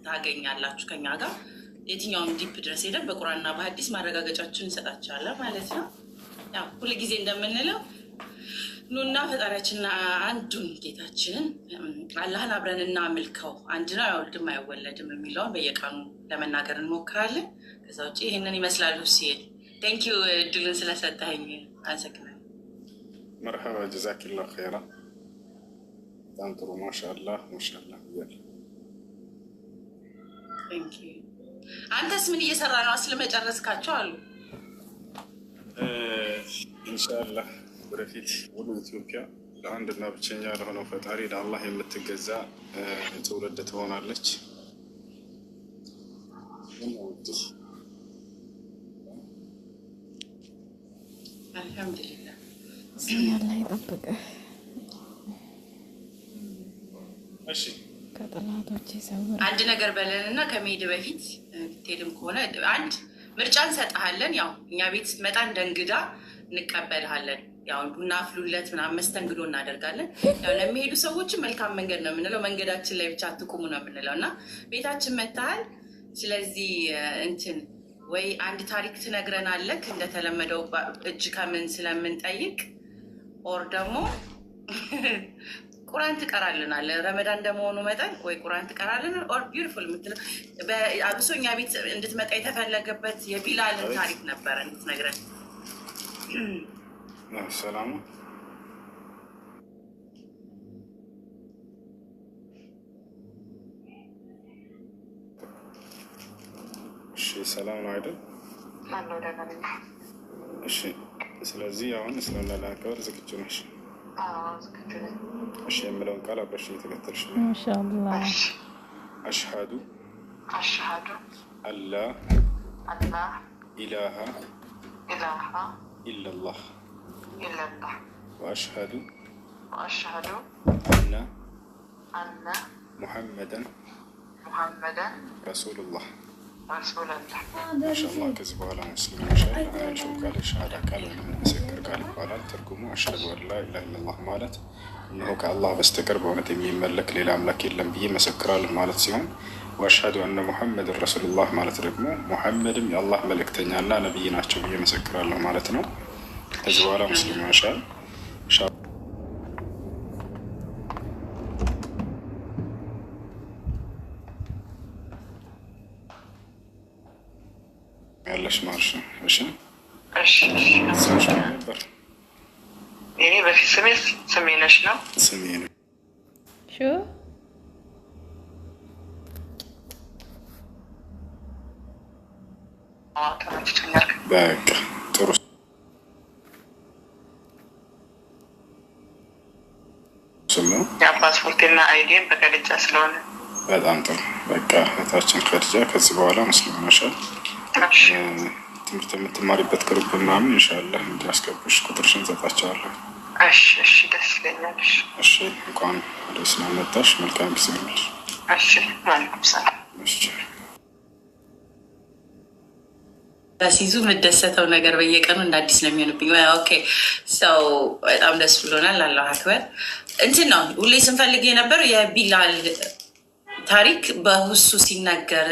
ታገኛላችሁ ከኛ ጋር የትኛውም deep ድረስ ሄደን በቁርአንና በሀዲስ ማረጋገጫችን እንሰጣቸዋለን ማለት ነው። ያው ሁል ጊዜ እንደምንለው ኑና ፈጣሪያችንና አንዱን ጌታችንን አላህን አብረን እናምልከው፣ አንድ ነው አይወልድም አይወለድም የሚለውን በየቀኑ ለመናገር እንሞክራለን። ከዛ ውጭ ይህንን ይመስላሉ ሲል thank you እድሉን ስለሰጠኸኝ አመሰግናለሁ። መርሐባ፣ ጀዛኪላሁ ኸይራ። በጣም ጥሩ፣ ማሻአላህ ማሻአላህ ብያለሁ። Thank you። አንተስ ምን እየሰራ ነው? አስልመህ ጨረስካቸው አሉ። ኢንሻአላህ ወደፊት ሙሉ ኢትዮጵያ ለአንድና ብቸኛ ለሆነው ፈጣሪ ለአላህ የምትገዛ ትውልድ ትሆናለች። አልሐምዱሊላህ። አላህ ይጠብቅህ። እሺ። ከጠላቶች ይሰውር። አንድ ነገር በለን እና ከመሄድ በፊት ብትሄድም ከሆነ አንድ ምርጫ እንሰጥሃለን። ያው እኛ ቤት ስትመጣ እንደ እንግዳ እንቀበልሃለን። ያው ቡና አፍሉለት ምናምን መስተንግዶ እናደርጋለን። ያው ለሚሄዱ ሰዎችም መልካም መንገድ ነው የምንለው። መንገዳችን ላይ ብቻ አትቁሙ ነው የምንለው እና ቤታችን መጥተሃል። ስለዚህ እንትን ወይ አንድ ታሪክ ትነግረናለህ እንደተለመደው እጅ ከምን ስለምንጠይቅ፣ or ደግሞ ቁርአን ትቀራልናለህ። ረመዳን እንደመሆኑ መጠን ወይ ቁርአን ትቀራልን or beautiful የምትለው አብሶ እኛ ቤት እንድትመጣ የተፈለገበት የቢላልን ታሪክ ነበረ እንድትነግረን። ሰላሙ። እሺ፣ ሰላም ነው አይደል? አለሁ፣ ደህና ነኝ። እሺ፣ ስለዚህ አሁን እስልምና ለመቀበል ዝግጁ ነሽ? አዎ፣ ዝግጁ ነኝ። እሺ፣ የምለውን ቃል አብረሽ እየተከተልሽ ነው። ማሻአላህ። እሺ። አሽሃዱ አሽሃዱ አላ አላ ኢላሃ ኢላሃ ኢለላህ ኢለላህ ወአሽሃዱ ወአሽሃዱ አና አነ ሙሐመደን ሙሐመደን ረሱሉላህ። ረሱለላህ። ማሻአላህ፣ ከዚህ በኋላ ሙስሊም ሆነሻል። ያልሽው ቃል ሻሃዳ ቃል ወይም ምስክር ቃል ይባላል። ትርጉሙ አሽሀዱ አን ላ ኢላሃ ኢለላህ ማለት እነሆ ከአላህ በስተቀር በእውነት የሚመለክ ሌላ አምላክ የለም ብዬ መሰክራለሁ ማለት ሲሆን፣ ወአሽሀዱ አነ ሙሐመድን ረሱሉላህ ማለት ደግሞ ሙሐመድም የአላህ መልእክተኛና ነቢይ ናቸው ብዬ መሰክራለሁ ማለት ነው። ከዚህ በኋላ ሙስሊም ሆነሻል። ያለሽ ማለት ነው። እሺ። እሺ። ስምሽ ምን ነበር? የኔ በፊት ስሜ ስሜነሽ ነው። ስሜ ነው። ሹ አዎ፣ ተመችቶኛል። በቃ ጥሩ ስም ነው። የፓስፖርቴና ID ም በከድጃ ስለሆነ። በጣም ጥሩ። በቃ እህታችን ከድጃ ከዚህ በኋላ ሙስሊም ሆነሻል። እሺ። ትምህርት የምትማሪበት group ምናምን ኢንሻአላህ እንዲያስገቡሽ ቁጥርሽን ሰጣቸዋለሁ። እሺ፣ ደስ ይለኛል። እሺ። እሺ፣ እንኳን ወደ እስላም መጣሽ። መልካም ጊዜ ይሁንልሽ። እሺ፣ ዋሌኩም ሰላም። እሺ። ሲይዙ የምደሰተው ነገር በየቀኑ እንደ አዲስ ነው የሚሆንብኝ። Okay፣ so በጣም ደስ ብሎናል። አላሁ አክበር። እንትን ነው ሁሌ ስንፈልግ የነበረው የቢላል ታሪክ በሁሱ ሲነገር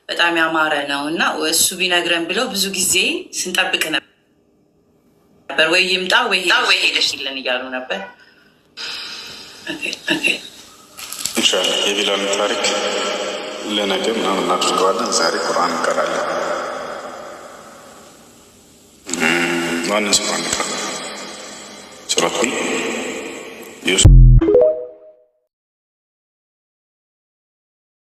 በጣም ያማረ ነው እና እሱ ቢነግረን ብለው ብዙ ጊዜ ስንጠብቅ ነበር። ወይ ይምጣ ወይ ሄደሽ ይለን እያሉ ነበር። Okay። ኢንሻአላህ የቢላልን ታሪክ ለነገ ምናምን እናድርገዋለን። ዛሬ ቁርአን እንቀራለን። ማንን ሱራ እንቅራ? ሱረቱል ዩሱፍ።